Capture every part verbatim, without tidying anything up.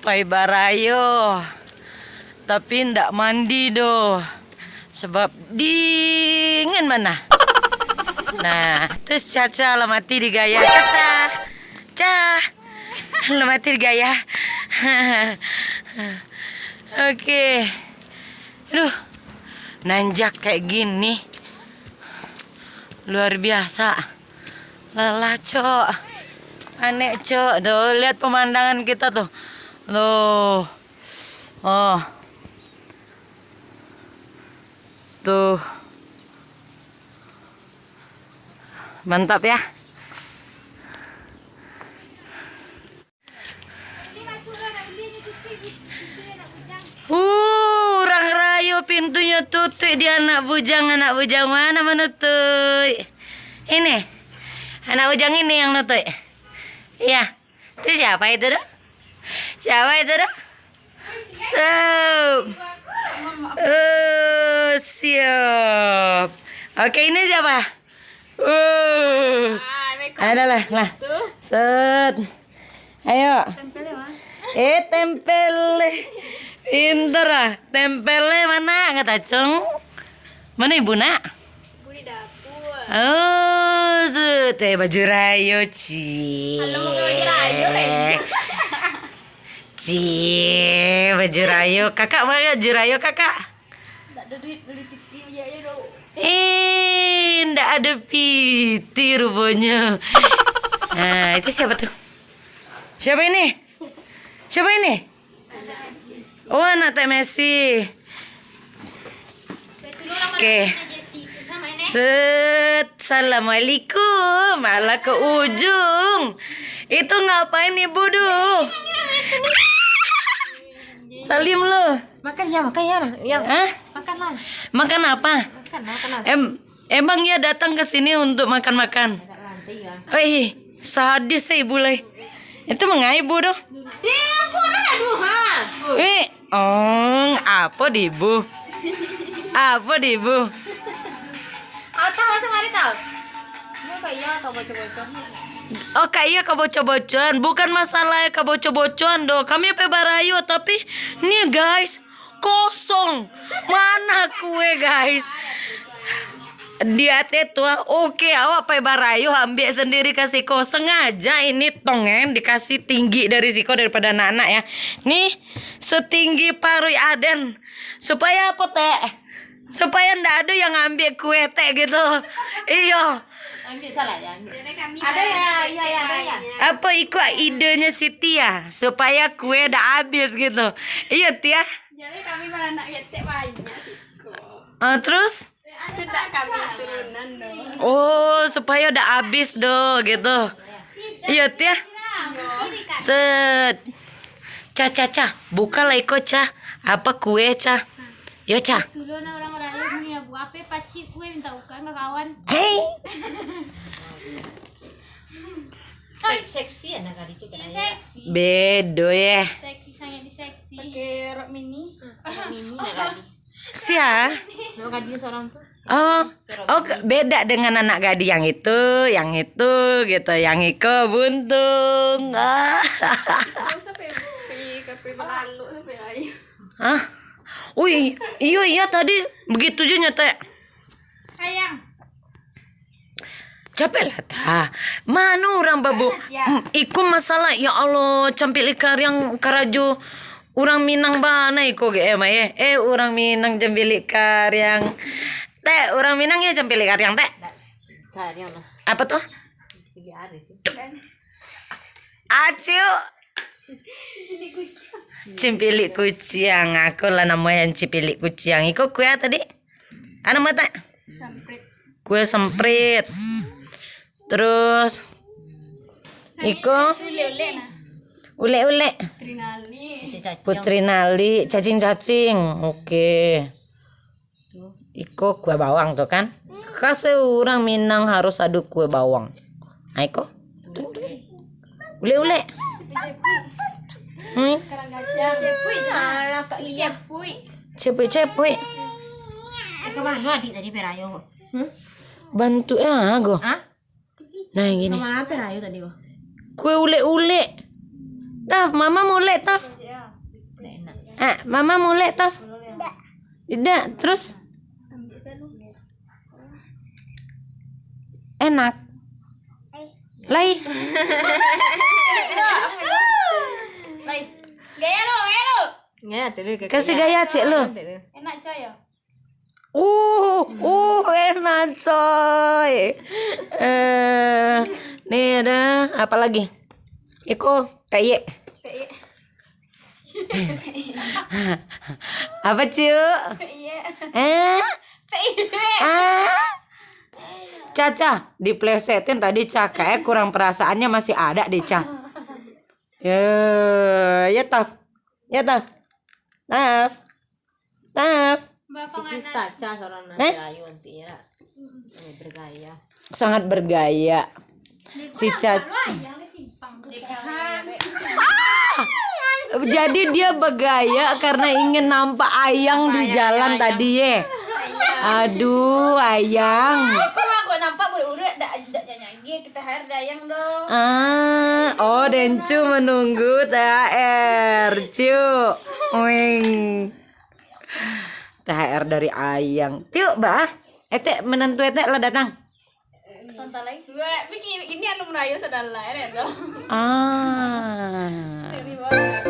Pai barayo, tapi ndak mandi doh, sabab dingin bana. Nah, tu Caca lah mati digaya. Caca, Ca, lah mati digaya. Oke. Duh, nanjak kayak gini. Luar biasa. Lelah, Cok. Anek, Cok. Tuh, lihat pemandangan kita tuh. Tuh. Oh. Tuh. Mantap ya. Uh, urang rayo pintunyo tutuik di anak bujang, anak bujang mana manutuik? Ini, anak bujang ini yang nutuik. Iya, itu siapa itu doh? Siapa itu doh? Siap. Oh, siap. Oke, ini siapa? Uh. Adalah, lah. Set. Ayo. Eh, tempel. Pintar ah. Tempel mana? Kata cong. Mana ibu nak? Ibu di dapur. Oh, set. Eh, baju rayo, Ci. Kalau mau baju rayo, eh. Ci, baju rayo. Kakak mana baju rayo, Kakak? Ndak ada duit beli piti, beli ayo doh. Eh, ndak ada piti rupanya. Nah, itu siapa tuh? Siapa ini? Siapa ini? Oh, anak Tek Messi. Oke. Set, assalamualaikum. Alah ke ujung. Itu ngapain ibu tu? Salim lu. Makan ya, makan ya lah. Ya. Hah? Makan lah. Makan apa? Makan lah, makan lah. Em, emang ia datang ke sini untuk makan-makan? Agak lantai lah. Eh, sadis eh ibu lai. Itu mengai ibu tu. Dia aku nak aduh ha. Eh, ong, apa di ibu? Apa di ibu? Atau masuk mari tau. Lu kayak iya atau bocor-bocor. Oh, kak iya ka bocor-bocoran. Bukan masalah ka bocor-bocoran doh. Kami pai barayo, tapi ni guys, kosong. Mana kue, guys? Di ateh tu, ah, oke, awak pai barayo, ambiak sandiri ka siko. Sengaja ini tong, eh, dikasih tinggi dari siko daripada anak-anak, ya. Nih, setinggi paruik aden. Supaya apa, Tek? Supaya ndak ado yang ambiak kue Tek gitu. Iyo. Ambil salah ya, ambil. Ada ya, iya, iya, ada ya. Apa iko idenya Siti ya? Supaya kue ndak habis gitu. Iyo, Ti, ya? Jadi kami baranak ketek banyak siko. Ah, terus? Itu ndak kami turunan doh. Oh, supaya ndak habis doh gitu. Iyo, Ti, ya? Iyo. Set. Ca, Ca, Ca, bukalah iko, Ca. Apa kue, Ca? Yo, Ca. Dulu nah orang-orang ni ya, buah apa pacik kue minta bukaan ka kawan. Hei. Sek-, seksi anak kali tu. Iya, seksi. Bedo, ya. Seksi, sangat diseksi. Pakai rok mini. Rok mini anak kali. Sia? Rok kali seorang tu. Oh, oh, ke-, beda dengan anak gadis yang itu, yang itu gitu, yang iko buntung. Ah. Sampai, sampai, sampai melalu, sampai ayu. Hah? Ui, iyo, iya, tadi begitu je nyatai. Sayang. Capek lah, ta. Mano urang babu-, Capek lah, ya. Mm, iko masalah, ya Allah, campilik kariang karajo urang Minang bana iko ge, eh, Mai, eh. Eh, urang Minang campilik kariang. Tek, urang Minang ya campilik kariang, Tek? Ndak, kariang lah. Apa tuh? Tiga hari sih. Aciu. Cimpilik kuciang. Aku lah namo yang cimpilik kuciang. Iko kue tadi? Anu mata? Semprit. Kue semprit. Terus iko? Ulek-ulek nah. Ulek-ulek. Putri Nali. Cacing-cacing. Putri Nali, cacing-cacing. Oke. Iko kue bawang tu kan. Kase urang Minang harus ado kue bawang. Ah, iko. Ulek-ulek. Hmm. Cepuik, salah Kak Iya. Cepuik. Cepuik-cepuik. Eh, ke mano adik tadi barayo? Hmm? Bantu eh ago. Hah? Nah, yang gini. Ke mano barayo tadi, Wak? Kue ulek-ulek. Taf, mama mulek, Taf. Ah, mama mulek, Taf. Tidak, terus? Enak. Lai. Lai. Gaya lo, gaya lo. Gaya tu dia. Kasih gaya cek lo. Enak caya. Uh, uh, enak coy. Eh, ni ada apa lagi? Iko, kayak. Apa, Cuk? Eh? Ah? Caca, diplesetin tadi Caka, eh, kurang perasaannya masih ada deh, Ca. Ya, ya, Taf. Ya, Taf. Taf. Taf. Bapak Siki ngana. Staca seorang Eh? Ayu nanti ya. Eh, bergaya. Sangat bergaya. Si Caca. Jadi dia bergaya karena ingin nampak ayang di jalan tadi ye. Aduh, ayang. Aku mah kok nampak budak-budak dak dak nyanyagi kita hair dayang dong. Ah, oh Dencu menunggu T H R, Cuk. Wing. T H R dari ayang. Tiuk bah. Etek menantu etek lah datang. Santai lai. Suai, biki ini anu merayu sadalai ado. Ah. Seri banget.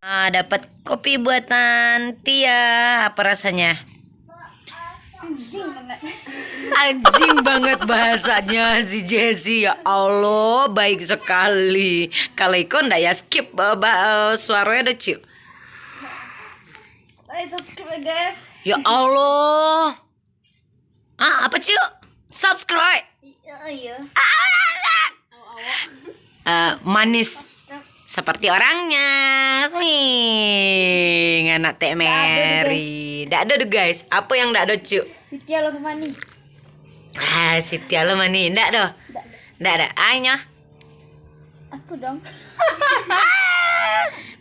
Ah, dapat kopi buatan Tia. Apa rasanya? Anjing banget bahasanya si Jessi. Ya Allah, baik sekali. Kalau iko ndak ya skip ba- ba- suaranya ada, Cuk. Like, subscribe ya, guys. Ya Allah. Ah, apa, Cuk? Subscribe. Iya, iya. Eh, manis seperti orangnya. Swing, anak Tek Mary. Ndak ada tuh, guys. Apa yang ndak ada, Cuk? Siti lo kemana? Ah, Siti lo mani. Ndak doh. Ndak ada. Ainya. Aku dong.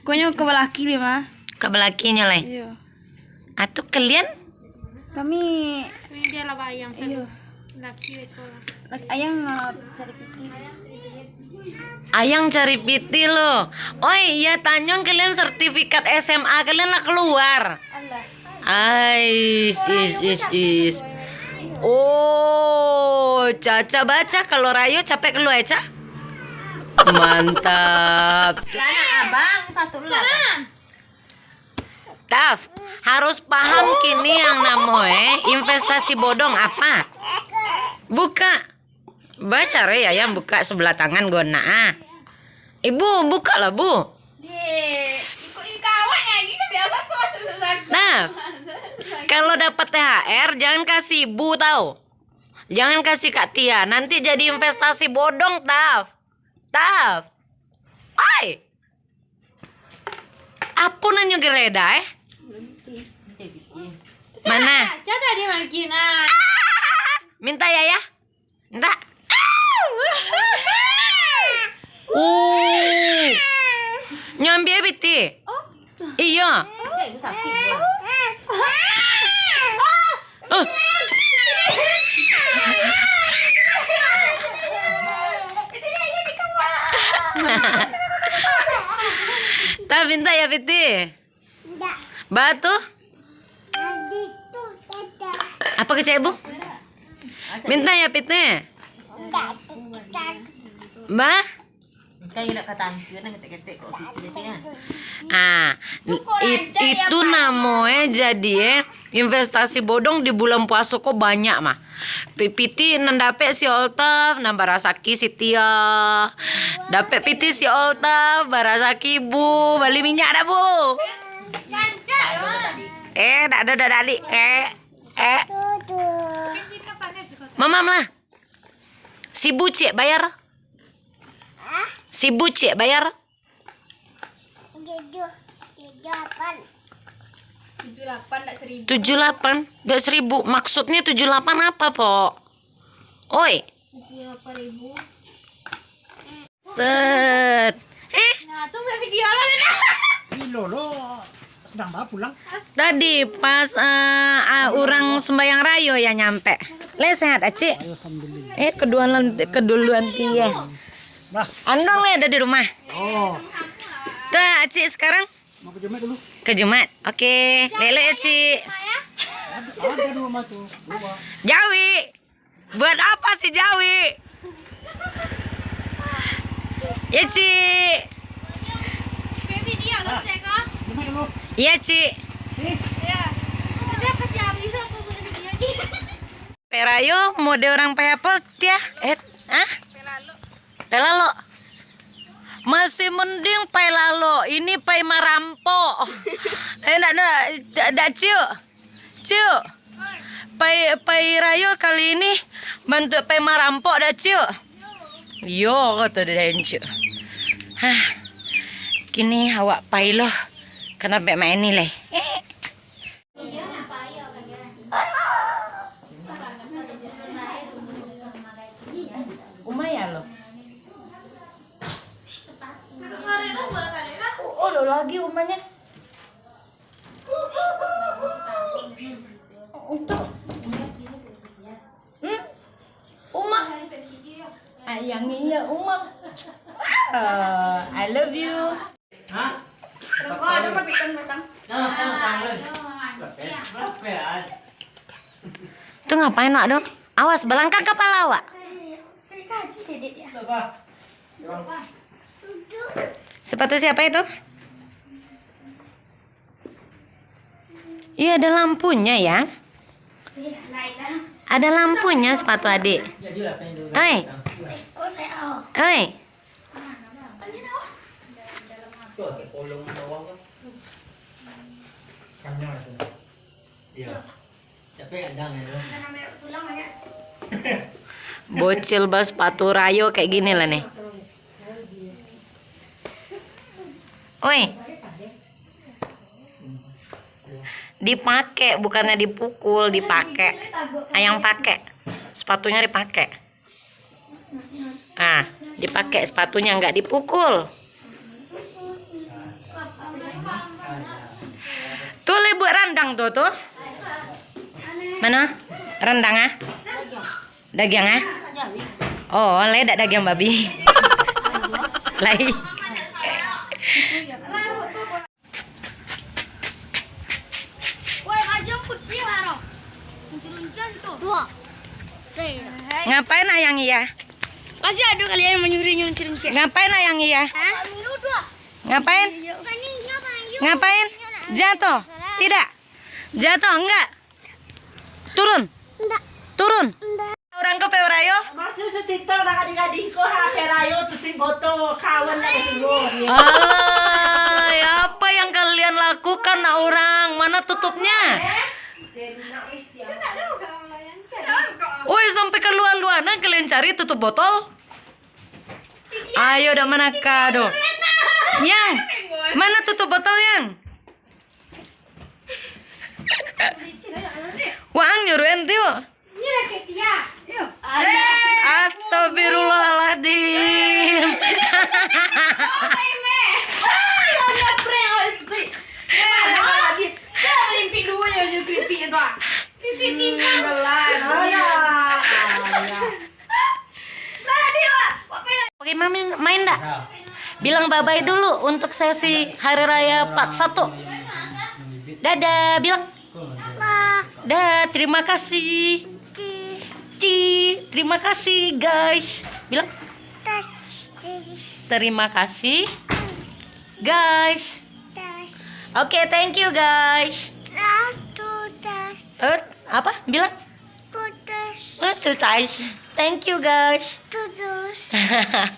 Konyo ke balaki ni mah. Ke balakinyo lai. Iya. Atuh kalian? Kami Ini dia lah bayang iya. Laki itu lah. Ayang uh, cari piti. Ayang cari piti lo. Oi, ya tanyong kalian sertifikat S M A kalian lah keluar. Allah. Ais, is, is, is. Oh, Caca baca kalau rayo capek keluar ya, Ca? Mantap. Anak abang satu lah. Taf, harus paham kini yang namo, eh, investasi bodong apa? Buka. Baca re, ayam buka sebelah tangan gonak, ah. Ibu, bukalah, Bu. Dek, ikut ikawat lagi ke siapa tu masuk susah. Nah, kalau dapat T H R, jangan kasih ibu, tau. Jangan kasih Kak Tia, nanti jadi investasi bodong, Taf. Taf. Oi. Apo nanyo gereda, eh? Mana? Cata dia makin, ah. Minta ya, ya? Minta. Uh. Nyambi piti. Oh. Iya. Cek, ibu sakit, Bu. Eh. Tapi minta ya, Piti. Ndak. Ba tu? Tadi tu kata. Apa kecek ibu? Minta ya, Piti. Ndak, ndak. Ba? Kan nak kata angkir, nak ketek-ketek kok gitu, kan? Ah, it-, itu namo, eh, jadi, eh, investasi bodong di bulan puaso ko banyak mah. Pi-, piti nan dapek si Oltaf, nan barasaki si Tia. Dapek piti si Oltaf, barasaki Bu. Bali minyak dah, Bu? Eh, dak ado, dak ado, dik. Eh, eh. Mamam lah. Si Bu ciek bayar. Si Bu ciek bayar. Tujuh, tujuh lapan. Tujuh lapan, dak seribu. Tujuh lapan, dak seribu. Maksudnya tujuh lapan apa, Pok? Oi. Tujuh lapan ribu. Set. Eh? Nah, tu buat video lo, Lena. Bilo lo. Sedang ba pulang. Tadi pas, eh, ah, urang sumbayang rayo ya nyampe. Le, sehat, Acik? Alhamdulillah. Eh, keduluan, keduluan dia. Bah. Andong le ada di rumah. Oh. Tuh, Acik sekarang. Mau ke Jumat dulu. Ke Jumat. Oke. Lele, Acik. Ada, ada dua mah tu. Dua. Jawi. Buat apa si Jawi? Ya, Cik. Baby, dia lo, Cik, ah. Jumat dulu. Ya, Cik. Eh. Ya. Dia pasti habis aku bukan dia. Perayo, mode orang pai apa, Tia? Eh, ah? Pelalo. Masih mending pai lalo, ini pai marampok. Eh, ndak, ndak, ndak, ndak, Ciuk. Ciuk. Pai, pai rayo kali ini bantuak pai marampok dak, Ciuk? Iyo, kato den, Ciuk. Hah. Kini awak pai lo. Kana bek main ni lai. Eh. Umah ya lo. Oh, lo lagi umahnya. Untuk. Hmm? Umah. Ayang iya umah. Ah, I love you. Hah? Rokok ada mah pikan batang. Nah, nah, tangan. Berapa ya? Tu ngapain, Wak, tu? Awas, balangkang kapalo awak. Sepatu siapa itu? Iya, ada lampunya, ya. Ada lampunya sepatu adik. Oi. Oi. Bocil basepatu rayo kayak gini lah nih. Oi. Dipakai, bukannya dipukul, dipakai. Ayang pakai. Sepatunya dipakai. Ah, dipakai sepatunya, nggak dipukul. Tu le buat randang tu, tu. Mana? Randang, ah? Dagiang, ah? Oh, le dak dagiang babi. Lai. Woi, aja putih, Haro. Luncur-luncur tu. Dua. Saya. Ngapain ayang iya? Pasti ada kalian yang menyuruh nyuruh luncur-luncur. Ngapain ayang iya? Hah? Ngapain? Bukan ni, ini apa? Yuk. Ngapain? Ini nak. Jatuh. Tidak. Jatuh, enggak. Turun. Enggak. Turun. Enggak. Urang ko pai barayo? Maksud sutito nak gadih-gadih ko, ha, pai barayo tutuik botol, kawan nak basuo. Alai, apa yang kalian lakukan, nak urang? Mana tutupnya? Oi, sampai kalua-lua, nah kalian cari tutup botol. Ayo, dak manaka doh. Yang, mana tutup botol, Yang? Waang nyuruh ente, wo. Astagfirullahaladzim. Oke, main, main dak? Bilang bye-bye dulu untuk sesi Hari Raya part satu. Dadah, bilang. Dah, terima kasih. Ci, terima kasih, guys. Bilang. Terima kasih, guys. Oke, thank you, guys. Eh, apa? Bilang. Putus. Putus, guys. Thank you, guys. Putus.